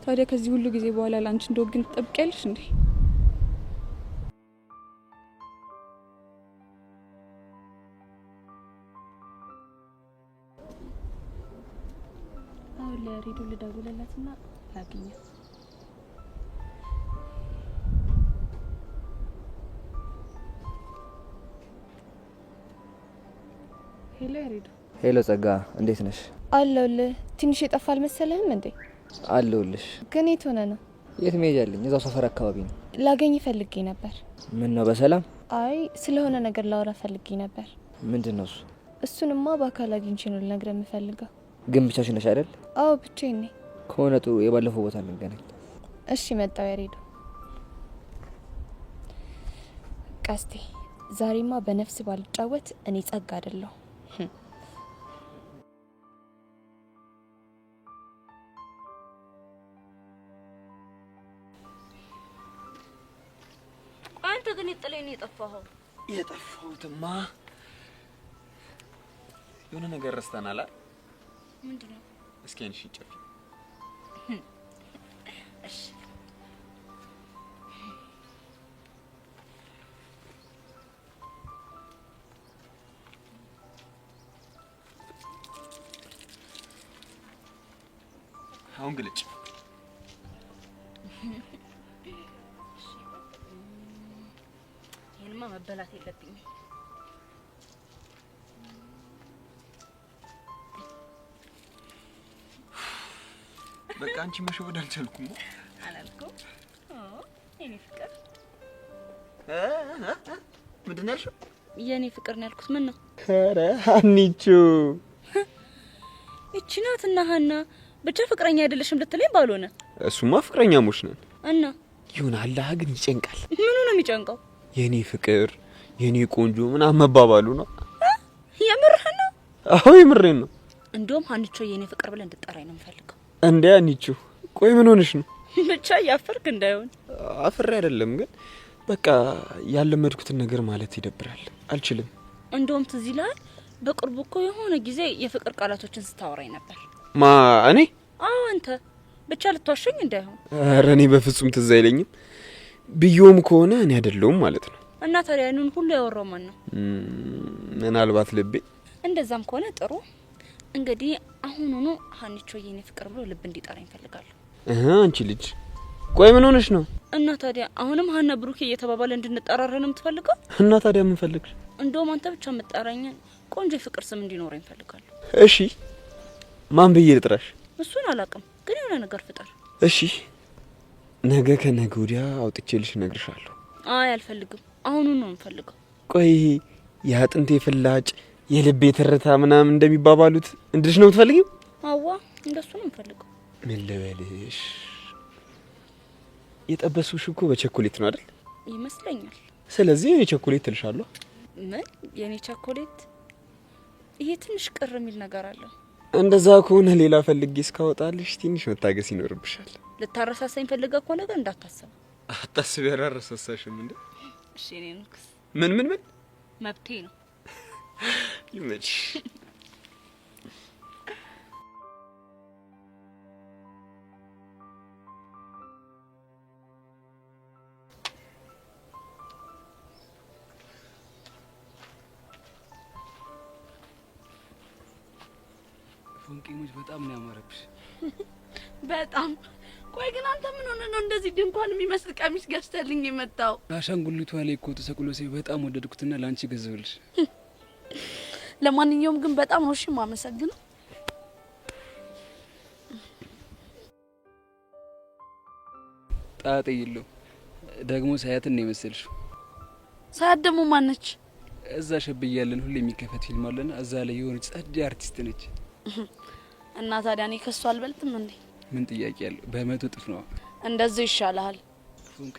ታዲያ ከዚህ ሁሉ ጊዜ በኋላ ላንቺ እንደወግን ትጠብቂያለሽ እንዴ? አሁን ለሬዲዮ ልደውልለትና ላግኘው። Hello ያሬዶ። Hello ጸጋ፣ እንዴት ነሽ? አለሁልህ። ትንሽ የጠፋ አልመሰለህም እንዴ? አለሁልሽ። ግን የት ሆነ ነው? የት መሄጃ አለኝ? እዛው ሰፈር አካባቢ ነው። ላገኝ ፈልጌ ነበር። ምን ነው በሰላም? አይ ስለሆነ ነገር ላወራ ፈልጌ ነበር። ምንድን ነው እሱ? እሱንማ በአካል አግኝቼ ነው ልነግርህ የምፈልገው። ግን ብቻሽን ነሽ አይደል? አዎ ብቻዬን ነኝ። ከሆነ ጥሩ፣ የባለፈው ቦታ እንገናኝ። እሺ መጣው ያሬዶ። ቀስቴ ዛሬማ በነፍስ ባልጫወት እኔ ጸጋ አይደለሁ። አንተ ግን የጥለኝ ነው የጠፋኸው። የጠፋሁትማ የሆነ ነገር ረስተናል አይደል? ምንድን ነው? እስኪ ዓይንሽን ጨፊ። እሺ አሁን ግልጭ። ይሄንማ መበላት የለብኝም። በቃ አንቺ መሸወድ አልቻልኩም። አላልኩም? የኔ ፍቅር። ምንድን ነው ያልሽው? የኔ ፍቅር ነው ያልኩት። ምን ነው? ኧረ ሀኒቾ ይቺ ናትና ሀና ብቻ ፍቅረኛ አይደለሽም ልትለኝ ባልሆነ። እሱማ ፍቅረኛሞች ነን። እና ይሁን አላህ ግን ይጨንቃል። ምኑ ነው የሚጨንቀው? የኔ ፍቅር የኔ ቆንጆ ምናምን መባባሉ ነው። የምርህን ነው? አዎ የምሬን ነው። እንደውም ሀኒቾ የኔ ፍቅር ብለህ እንድጠራኝ ነው የምፈልገው። እንዴ ሀኒቾ ቆይ ምን ሆነሽ ነው? ብቻ እያፈርክ እንዳይሆን። አፍሬ አይደለም ግን በቃ ያለመድኩትን ነገር ማለት ይደብራል። አልችልም። እንደውም ትዝ ይልሃል በቅርቡ እኮ የሆነ ጊዜ የፍቅር ቃላቶችን ስታወራኝ ነበር። ማ እኔ? አዎ አንተ። ብቻ ልትዋሸኝ እንዳይሆን። ኧረ እኔ በፍጹም ትዝ አይለኝም። ብዬውም ከሆነ እኔ አይደለሁም ማለት ነው። እና ታዲያ ያንን ሁሉ ያወራው ማን ነው? ምናልባት ልቤ። እንደዛም ከሆነ ጥሩ። እንግዲህ አሁኑኑ ሀኒቾ የኔ ፍቅር ብሎ ልብ እንዲጠራኝ እፈልጋለሁ። አንቺ ልጅ ቆይ ምን ሆነሽ ነው? እና ታዲያ አሁንም ሀና ብሩኬ እየተባባለ እንድንጠራራ ነው የምትፈልገው? እና ታዲያ ምን ፈልግሽ? እንደውም አንተ ብቻ የምትጠራኝን ቆንጆ የፍቅር ስም እንዲኖረኝ እፈልጋለሁ። እሺ ማን ብዬ ልጥራሽ? እሱን አላውቅም፣ ግን የሆነ ነገር ፍጠር። እሺ ነገ ከነገ ወዲያ አውጥቼልሽ እነግርሻለሁ። አይ አልፈልግም፣ አሁኑኑ ነው የምፈልገው። ቆይ የአጥንቴ ፍላጭ የልቤ ትርታ ምናምን እንደሚባባሉት እንድልሽ ነው የምትፈልጊው? አዋ እንደሱ ነው የምፈልገው። ምን ልበልሽ፣ የጠበሱሽ እኮ በቸኮሌት ነው አይደል? ይመስለኛል። ስለዚህ የኔ ቸኮሌት ትልሻለሁ። ምን የኔ ቸኮሌት? ይሄ ትንሽ ቅር የሚል ነገር አለው። እንደዛ ከሆነ ሌላ ፈልጌ እስካወጣልሽ ትንሽ መታገስ ይኖርብሻል። ልታረሳሳኝ ፈልገህ ከሆነ ግን እንዳታስብ። አታስቢ፣ አላረሳሳሽም እንዴ። እሺ እኔ ንክስ ምን ምን ምን መብቴ ነው። ይመችሽ። ፎንቄሞች በጣም ነው ያማረብሽ። በጣም። ቆይ ግን አንተ ምን ሆነህ ነው እንደዚህ ድንኳን የሚመስል ቀሚስ ገዝተልኝ የመጣው? አሻንጉሊቷ ላይ እኮ ተሰቅሎ ሳይ በጣም ወደድኩትና ላንቺ ገዛሁልሽ። ለማንኛውም ግን በጣም ነው እሺ የማመሰግነው። ጣጣ የለውም። ደግሞ ሳያትን ነው የመሰልሽው። ሳያት ደግሞ ማነች? እዛ ሸብያለን ሁሌ የሚከፈት ፊልም አለና እዛ ላይ የሆነች ጸዴ አርቲስት ነች። እና ታዲያ እኔ ከሷ አልበልጥም እንዴ? ምን ጥያቄ አለው? በ100 እጥፍ ነው። እንደዚህ ይሻልሃል። ፎንቄ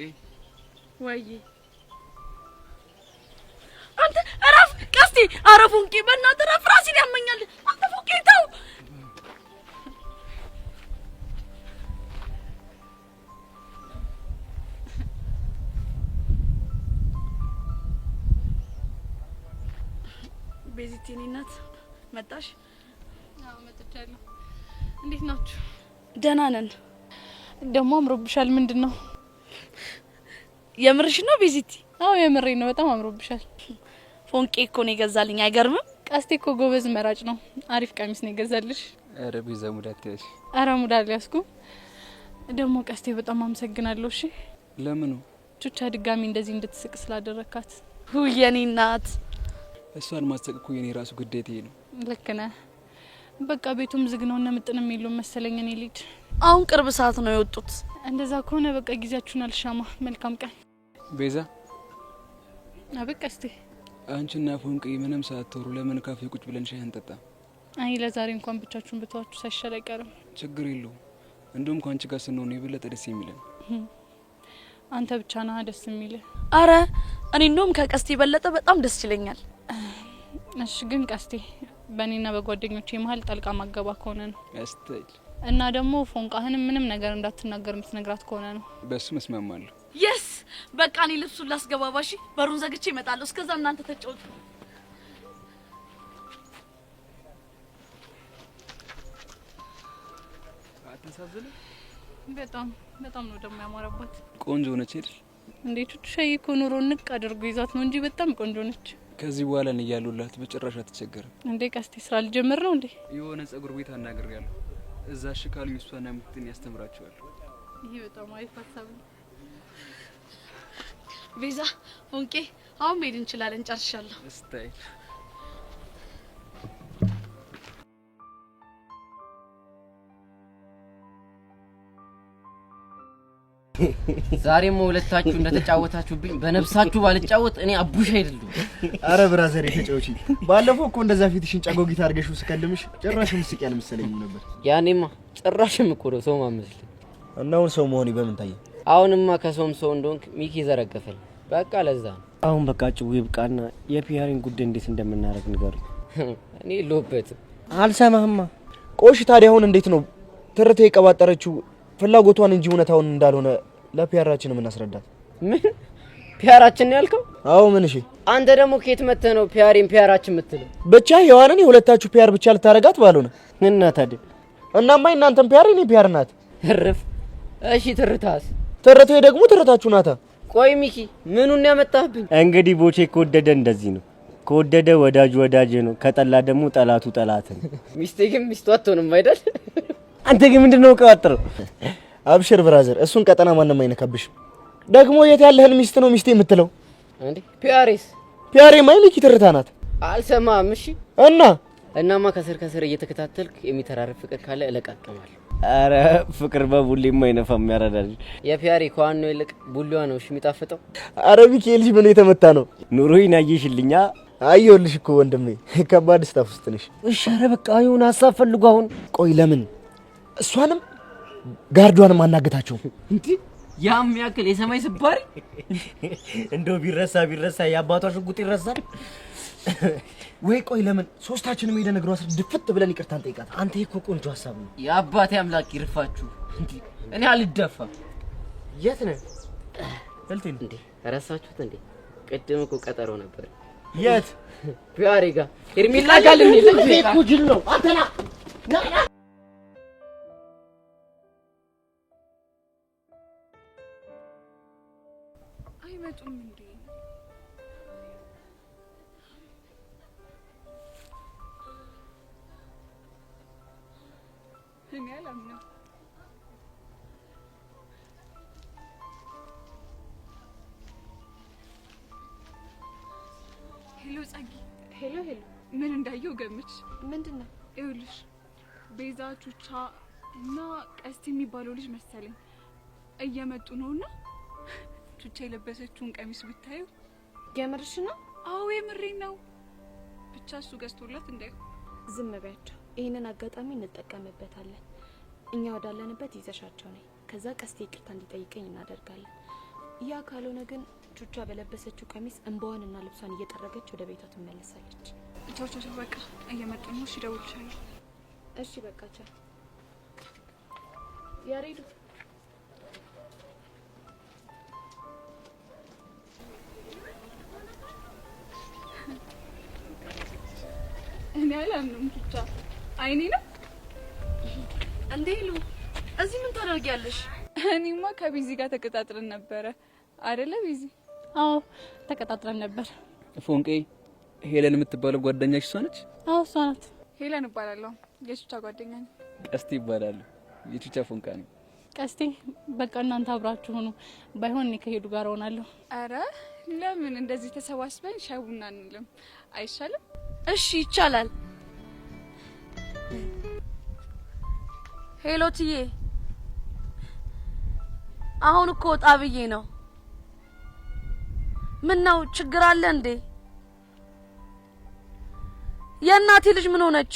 ወይ አንተ እረፍ ቀስቴ። ኧረ ፎንቄ በእናትህ እረፍ፣ ራሴን ያመኛል። አንተ ፎንቄ ተው። ቤዚት የኔ እናት መጣሽ? አዎ መጥቻለሁ። እንዴት ናችሁ? ደህና ነን። ደግሞ አምሮብሻል። ምንድነው? የምርሽ ነው ቤዚቲ? አዎ የምሬ ነው። በጣም አምሮብሻል። ፎንቄ እኮ ነው የገዛልኝ። አይገርምም? ቀስቴ እኮ ጎበዝ መራጭ ነው። አሪፍ ቀሚስ ነው የገዛልሽ። ኧረ ቤዛ mood አትያዥ። ኧረ mood አልያዝኩም። ደግሞ ቀስቴ በጣም አመሰግናለሁ። እሺ። ለምኑ? ቹቻ ድጋሚ እንደዚህ እንድትስቅ ስላደረካት። ውይ የኔ እናት። እሷን ማሳቅ እኮ የኔ ራሱ ግዴታዬ ነው። ልክ ነህ። በቃ ቤቱም ዝግ ነው እና ምጥንም የለውም መሰለኝ። እኔ ልሂድ። አሁን ቅርብ ሰዓት ነው የወጡት። እንደዛ ከሆነ በቃ ጊዜያችሁን አልሻማ። መልካም ቀን። ቤዛ። አቤት ቀስቴ። አንቺና ፎንቄ ምንም ሳትወሩ ለምን ካፌ ቁጭ ብለን ሻይ አንጠጣም? አይ ለዛሬ እንኳን ብቻችሁን ብተዋችሁ ሳይሻል አይቀርም። ችግር የለውም። እንደውም ካንቺ ጋር ስንሆን የበለጠ ደስ የሚለን። አንተ ብቻ ነህ ደስ የሚልህ። አረ እኔ እንደውም ከቀስቴ የበለጠ በጣም ደስ ይለኛል። እሺ ግን ቀስቴ በእኔና በጓደኞቼ መሀል ጣልቃ ማገባ ከሆነ ነው። እስታይ እና ደግሞ ፎንቃህንም ምንም ነገር እንዳትናገር የምትነግራት ከሆነ ነው። በሱ መስማማለሁ። Yes በቃ እኔ ልብሱን ላስገባባሽ፣ በሩን ዘግቼ እመጣለሁ። እስከዛ እናንተ ተጫወቱ። አታሳዝንም? በጣም በጣም ነው ደግሞ ያማረባት። ቆንጆ ነች አይደል? እንዴ ቹቹሻዬ እኮ ኑሮ ንቅ አድርጎ ይዟት ነው እንጂ በጣም ቆንጆ ነች። ከዚህ በኋላ እኔ እያለሁላት በጭራሽ አትቸገርም። እንዴ ቀስቴ ስራ ልጀምር ነው እንዴ? የሆነ ጸጉር ቤት አናግሬያለሁ። እዛ እሺ ካሉኝ እሷና ምትጥን ያስተምራቸዋል። ይሄ በጣም አሪፍ ሀሳብ ነው። ቤዛ ፎንቄ አሁን መሄድ እንችላለን። ጨርሻለሁ። እስታይ ዛሬም ሁለታችሁ እንደተጫወታችሁብኝ በነፍሳችሁ ባልጫወት እኔ አቡሽ አይደለሁም። አረ brother ተጫወቺ። ባለፈው እኮ እንደዛ ፊትሽን ጨጎጊት አድርገሽው ስከልምሽ ጭራሽ ምስቂ አልመሰለኝም ነበር። ያኔማ ጭራሽም እኮ ነው ሰው ማመስል። እና አሁን ሰው መሆኔ በምን ታየ? አሁንማ ከሰውም ሰው እንደሆንክ ሚኪ ዘረገፈል። በቃ ለዛ ነው። አሁን በቃ ጭው ይብቃና የፒያሪን ጉዳይ እንዴት እንደምናደርግ ንገሩኝ። እኔ የለሁበትም። አልሰማህማ። ቆሽ ታዲያ አሁን እንዴት ነው ትርቴ የቀባጠረችው ፍላጎቷን እንጂ እውነታውን እንዳልሆነ ለፒያራችን የምናስረዳት? ምን ፒያራችን ነው ያልከው? አዎ ምን? እሺ አንተ ደግሞ ከየት መተህ ነው ፒያሪን ፒያራችን የምትለው? ብቻ ሔዋንን የሁለታችሁ ፒያር ብቻ ልታረጋት ባልሆነ። እና ታዲያ እናማ እናንተም ፒያር የኔ ፒያር ናት። እርፍ። እሺ ትርታስ? ትርቴ ደግሞ ትርታችሁ ናታ። ቆይ ሚኪ ምኑን ያመጣህብኝ? እንግዲህ ቦቼ ከወደደ እንደዚህ ነው። ከወደደ ወዳጅ ወዳጅ ነው፣ ከጠላ ደግሞ ጠላቱ ጠላት ነው። ሚስቴ ግን ሚስቱ አትሆንም አይደል? አንተ ግን ምንድነው ቀባጥረው? አብሽር brother፣ እሱን ቀጠና ማንም አይነካብሽም። ደግሞ የት ያለህን ሚስት ነው ሚስቴ የምትለው እንዴ? ፒያሬስ? ፒያሬ ማይልኪ ትርታ ናት። አልሰማህም? እሺ እና እናማ ከስር ከስር እየተከታተልክ የሚተራረፍ ፍቅር ካለ እለቃቅማለሁ። አረ ፍቅር በቡሌ የማይነፋ የሚያረዳል። የፒያሬ ከዋናው ይልቅ ቡሌዋ ነው እሺ የሚጣፍጠው። አረ ሚካኤል ልጅ ምን የተመታ ነው? ኑሮዬን አየሽልኛ። አየሁልሽ እኮ ወንድሜ፣ ከባድ stuff ውስጥ ነሽ። እሺ፣ ኧረ በቃ ይሁን፣ ሀሳብ ፈልጉ አሁን። ቆይ ለምን እሷንም guard ዷንም አናግታቸው? እንዴ ያም ያክል የሰማይ ስባሪ እንደው ቢረሳ ቢረሳ የአባቷ ሽጉጥ ይረሳል ወይ? ቆይ ለምን ሶስታችንም ሄደን እግሯ ስር ድፍት ብለን ይቅርታ እንጠይቃት? አንተ እኮ ቆንጆ ሀሳብ ነው። የአባቴ አምላክ ይርፋችሁ። እንዴ እኔ አልደፋም። የት ነህ? እንዴ ረሳችሁት እንዴ? ቅድም እኮ ቀጠሮ ነበር። የት? ቢያሬ ጋር ሄርሜላ ጋር ልንሄድ እኮ ጅል ነው። አንተ ና ና። አይመጡም እንዴ? እኔ አላምንም። Hello ጸጊ። Hello hello። ምን እንዳየው ገምች። ምንድን ነው? ይኸውልሽ ቤዛ፣ ቹቻ እና ቀስት የሚባለው ልጅ መሰለኝ እየመጡ ነውና ቹቻ የለበሰችውን ቀሚስ ብታዩ። የምርሽ ነው? አዎ የምሬ ነው። ብቻ እሱ ገዝቶላት እንዳይሆን። ዝም በያቸው። ይህንን አጋጣሚ እንጠቀምበታለን። እኛ ወዳለንበት ይዘሻቸው ነይ። ከዛ ቀስቴ ይቅርታ እንዲጠይቀኝ እናደርጋለን። ያ ካልሆነ ግን ቹቻ በለበሰችው ቀሚስ እንባዋን እና ልብሷን እየጠረገች ወደ ቤቷ ትመለሳለች። ቻው ቻው። በቃ እየመጡ ነው። እሺ እደውልልሻለሁ። እሺ በቃ ቻው። ያሬዱ እኔ አላምንም። ቹቻ አይኔ ነው እንዴ? ሉ እዚህ ምን ታደርጊያለሽ? እኔማ ከቢዚ ጋር ተቀጣጥረን ነበረ አይደለ ቢዚ? አዎ ተቀጣጥረን ነበር። ፎንቄ ሄለን የምትባለው ጓደኛሽ እሷ ነች? አዎ እሷ ናት። ሄለን እባላለሁ፣ የቹቻ ጓደኛ ነኝ። ቀስቴ ይባላል፣ የቹቻ ፎንቃ ነኝ። ቀስቴ በቃ እናንተ አብራችሁ ሁኑ፣ ባይሆን እኔ ከሄዱ ጋር እሆናለሁ። አረ ለምን እንደዚህ ተሰባስበን ሻይ ቡና አንልም? አይሻልም? እሺ ይቻላል። Hello ትዬ፣ አሁን እኮ ወጣ ብዬ ነው። ምን ነው ችግር አለ እንዴ? የእናቴ ልጅ ምን ሆነች?